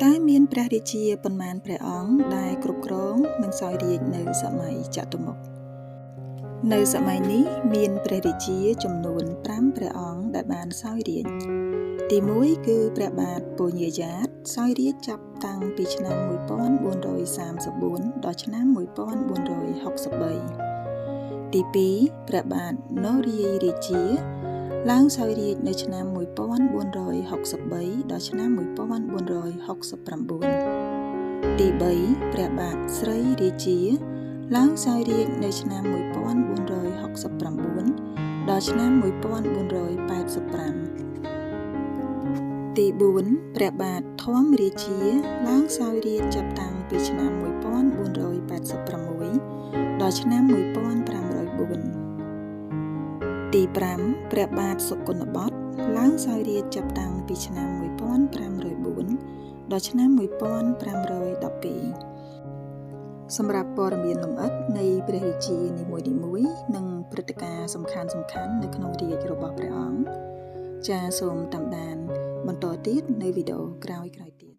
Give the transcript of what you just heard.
តើមានព្រះរាជាប៉ុន្មានព្រះអង្គដែលគ្រប់គ្រងនិងសោយរាជ្យនៅសម័យចតុមុខនៅសម័យនេះមានព្រះរាជាចំនួន5ព្រះអង្គដែលបានសោយរាជ្យទី1គឺព្រះបាទពញាយ៉ាតសោយរាជ្យចាប់តាំងពីឆ្នាំ1434ដល់ឆ្នាំ1463ទី2ព្រះបាទនរាយរាជាឡើងសោយរាជ្យនៅឆ្នាំ1463ដល់ឆ្នាំ1469ទី3ព្រះបាទស្រីរាជាឡើងសោយរាជ្យនៅឆ្នាំ1469ដល់ឆ្នាំ1485ទី4ព្រះបាទធម្មរាជាឡើងសោយរាជ្យចាប់តាំងពីឆ្នាំ1486ដល់ឆ្នាំ1504ទី5ព្រះបាទសុគន្ធបុត្រឡើងសោយរាជ្យចាប់តាំងពីឆ្នាំ1504ដល់ឆ្នាំ1512សម្រាប់ព័ត៌មានលម្អិតនៃព្រះរាជានីមួយៗនិងព្រឹត្តិការណ៍សំខាន់ៗនៅក្នុងរាជ្យរបស់ព្រះអង្គចាសសូមតាមដានបន្តទៀតនៅវីដេអូក្រោយៗទៀត។